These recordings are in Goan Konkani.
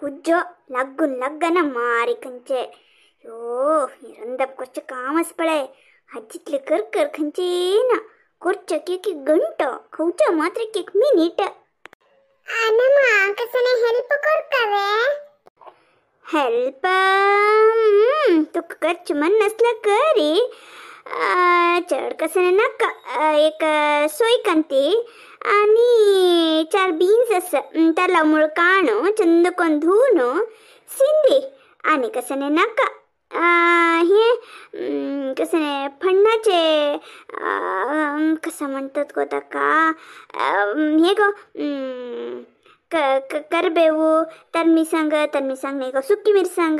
कुज्जो लागून लागना मारी खंयचे यो रंदप करचें काम आसा पळय. हाजितले कर कर खंयचे ना करचें एक एक घंटो खावचें मात्र एक एक मिनीट. अनमा कसने हेल्प करतावे? हेल्प तुका करचें मन नासल्यार करी. चड कसने नाका. एक सोय कांती आनी 4 बीन्स आसा ताला मुळ काणू चंद कोन धुवन सिंदी आनी कसने नाका. हे कसने फण्णाचे कसं म्हणतात गो ताका हे गो करबेवू तरमिसांग तरमिसांग न्ही गो सुकी मिरसांग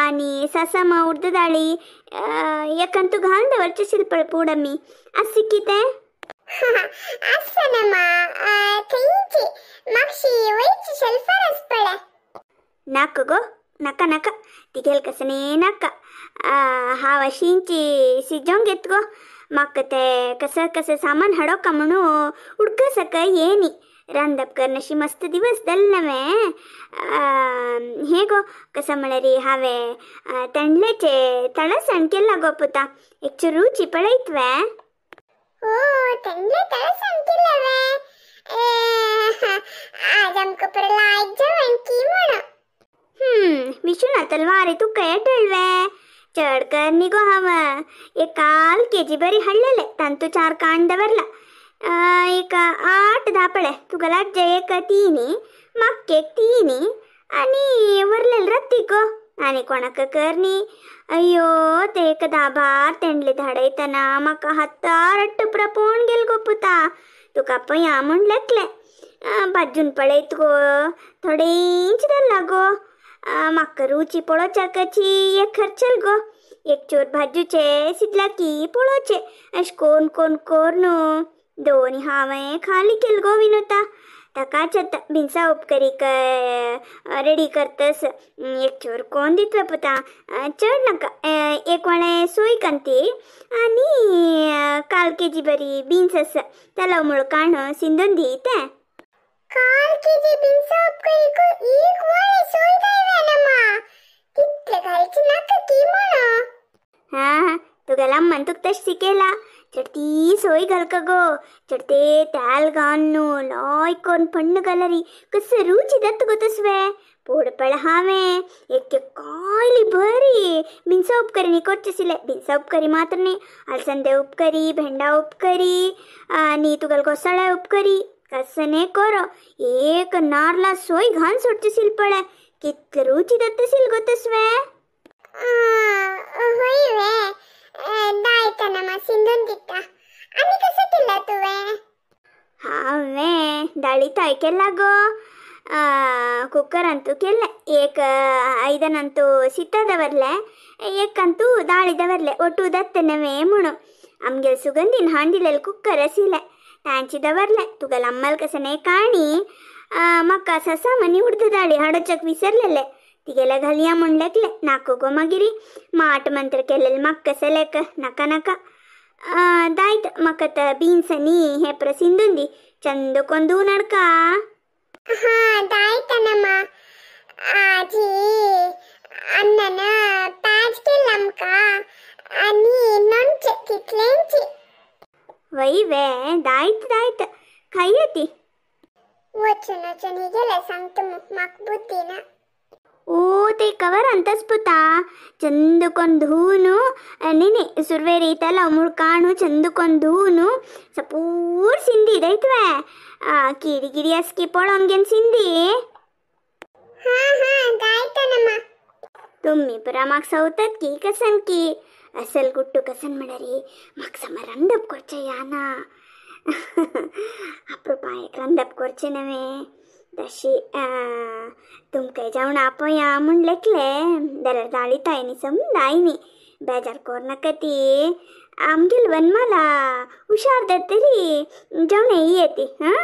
आनी सासामा उर्द दाळी एकान तूं घालून दवरचें शिल्पळ पूड आमी आसा कितें? आसा नमा थंयची मागशी वयची शेल्फार आसा पळय. नाका गो नाका नाका तिगेल कसने नाका. हांव अशींची शिजोवंक घेत गो. म्हाका तें कसं कसं सामान हाडोका म्हणून उडका सकाळ येनी रांदप करनशी मस्त दिवस जाले नवें. हें गो कसं म्हळ्यार हांवें तेंडल्याचें तळसाण केलां गो पुता. एक रुची पळयत वे. ओ तेंडले तळसाण केलां वे. आज आमकां पुरो लायक जेवण की म्हणून. विशुना तलवारी तुका येटळवे चड कर न्ही गो हांव. एक काल केजी बरी हाडलेले तांतू 4 कांड दवरला. एक 8-10 पळय तुका लागचे एक 3 म्हाका एक 3 आनी वरलेले रत्ती गो. आनी कोणाक कर न्ही. अय्यो ते एक 10-12 तेंडले धाडयतना म्हाका हातार अट्ट पुरा पोवन गेल गो पुता. तुका पळया म्हूण लेखलें. भाजून पळयत गो थोडेंच जालां गो. म्हाका रुची पळोवच्याकची एक खर्चल गो. एक चोर भाजूचे सिदला की पळोवचें अशें कोण कोण कोर न्हू. दोन हांवें खाली केल गो विनोता. ताकाच आतां बिनसां उपकरी रेडी करतस एक चोर कोण दितलो पुता. चड नाका. एक वाणें सोय कांती आनी काल केजी बरी बीन्स आसा ताला मुळ काण सिंदून दी तें. काल केजी बिनसां उपकरीक एक वाणें सोय जाय वे नमा. तितलें घालचें नाका की म्हणून. हां तुगेल्या अम्मान तुका तशें शिकयलां. चडती सोय घालका गो. चडते तेल घालून न्हू लायक करून फण्ण घालरी कसं रुची जाता गो तसवें. पोड पळ हांवें एक कायली बरी बिनसां उपकरी न्ही करचें आशिल्लें. बिनसां उपकरी मात्र न्ही आलसंदे उपकरी भेंडा उपकरी आनी तुगेले घोसाळ्या उपकरी कसं न्ही करो एक नारला सोय घालून सोडचें आशिल्लें पळय. कितलें रुची जाता आशिल्लें गो तसवें. हय वे दायतना मा सिंदून दिता. आनी कसं केलां तुवें? हांवें दाळी ताय केला गो. कुकरांतू केलें. एक आयदनांतू शिता दवरलें एकांतू दाळी दवरलें ओटू जाता नवें म्हणून. आमगेले सुगंधीन हाडून दिलेलें कुकर आशिल्लें तांची दवरलें. तुगेल्या अम्माल कसं न्ही काणी म्हाका ससा मनी उर्द दाळी हाडोवच्याक विसरलेलें. तिगेल्या घालया म्हूण लेखलें. नाका गो मागीर माट मंत्र केलेलें म्हाका कसं लेख नाका नाका. दायत म्हाका आतां बीन्स आनी हें पुरो सिंदून दी चंद कोन धुवन हाडका. हां दायतना मा. आजी अन्नान पॅच केलां आमकां आनी लोणचें तितलेंच. वय वे दायत दायत खाया ती. वचून वचून हिगेलें सांगता म्हाका बुद्दी ना. ओ ते कवर अंतस पुता चंद कोन धुवन न्ही न्ही सुरवेर येतालो मूळ काणू चंद कोन धुवन सपूर सिंदी दयतवे. किडी गिडी आसा की पळोवन घेवन सिंदी. हां हां दायतना मा. तुमी पुरा म्हाका सवतात की कसन की असल गुट्टू कसन म्हळ्यार म्हाका समा रांदप करचें याना. अप्रुपायक रांदप करचें नवें. तशी तुमकां जेवण आपया म्हूण लेखलें जाल्यार दाळी तायनी समजाय न्ही. बेजार कर नाका ती. आमगेली वनमाला हुशार जातली जेवण येती. हां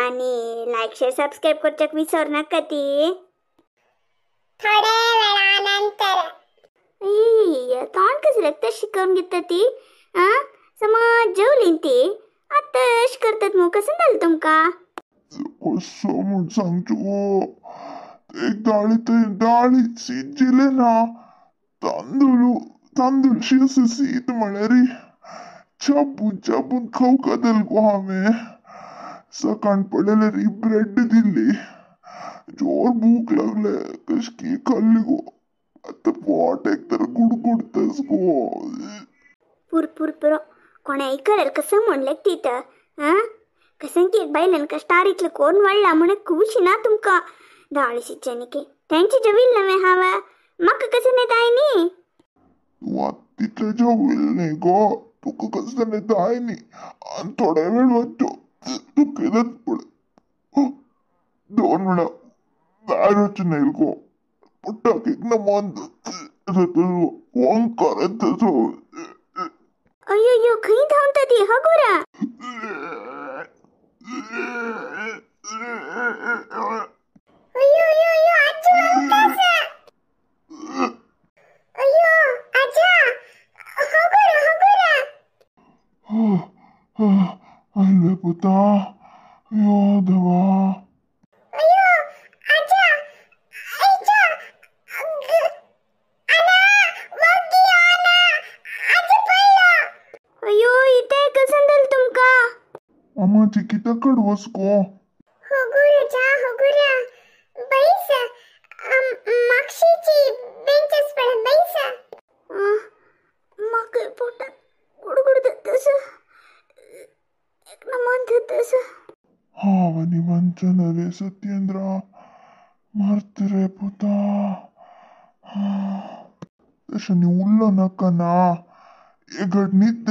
आनी लायक शेअर सबस्क्रायब करच्याक विसर नाका ती. थोड्या वेळानंतर. तोंड कसं तशें शिकोवन घेता ती. आं समज जेवली ती आतां अशें करतात मगो. कसं जालें तुमकां? कसो म्हूण सांगचो एक दाळी थंय दाळी शीत जेलें ना, तांदूळ तांदूळ अशें शीत म्हळ्यार चाबून चाबून खावंक जाल गो हांवें. सकाळ पडलें री ब्रेड दिल्ली, जोर भूक लागले, कशकी खाल्ली गो. आतां पोट एक तर गुडगुडतस गो. पुर पुर पुरो कोणें आयकलें कसं म्हणलें तीत आं कसं की एक बायलेन कश्टार इतलें कोण वाडला म्हण खुशी ना तुमकां. दाळी शिच्च्यानिके तेंचे जेविल्लें नवें हांवें, म्हाका कसं नेताय न्ही. तूं आतां तितलें जेविल्लें न्ही गो, तुका कसं नेताय न्ही. आनी थोडे वेळ वचो तुका कितें पळय 2 मिनटां भायर वचून येयल गो, पोटाक एक नमन ओंकार येता. अय्यो अय्यो खंय धांवता ती हगुरा. अय्यो अय्यो अय्यो आजी म्हणतास. अय्यो आजा हगुरा हगुरा. आयले पुता, अय्यो देवा. अय्यो आजा आयजा आना वग्गी आना आजी पडलो. अय्यो इतें कसं जालें तुमकां? अम्माची कित्याक कडवस गो? हगुरा जा हगुरा बैस, मागशीची बेंचस पळय बैस. म्हाका पोटात गुडगुड जाता, एक नमन जाता. हांव वंचन रे सत्येंद्र, मर्त रे पुता. तशें न्ही उरलो नाका ना, एक घट न्हीद.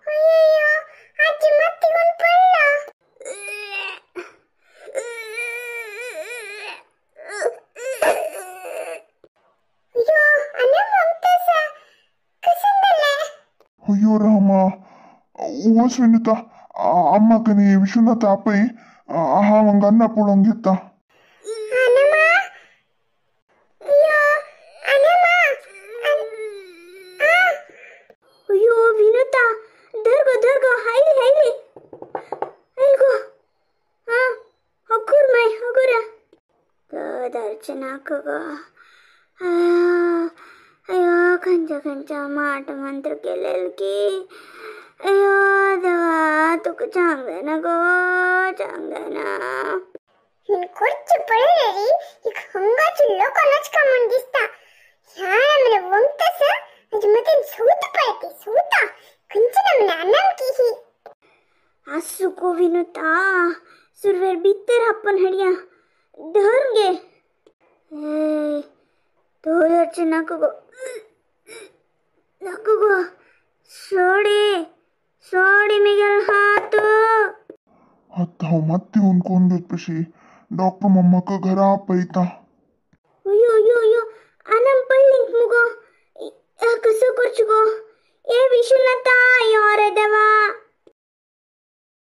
अय्यो आजी मात्ती कोण पडलो. अय्यो आनी म्हणतास कसं जालें? अय्यो रामा, वच विनुता, अम्माक न्ही विश्वनाथ आपय, हांव हांगा अन्ना पळोवंक घेता. अनमा अय्यो अनमा. अय्यो विनुता धर गो धर गो, हायली हायली हायल गो. हां हगूर माय हगुरा धरचें नाका गो. अय्यो खंयच्या खंयच्या माट मंत्र केलेल की. अय्यो देवा तुका सांगना गो, सांगना. हिन खुर्ची पळयली एक हंगाची लोकांनाच का म्हण दिसता. ह्या नमने वंगतस म्हजे मतीन सूत पळयती सूता खंयची नमने अनम की ही. आसू गो विनुता, सुरवेर भितर हापून हाडया, धर गे. तो धरचें नाका गो, नाका गो, सोडी सोडी मिगेल हात. आतां हांव मात्ती हुनकोन घेत पशी डॉक्टर मम्माक घरा आपयता.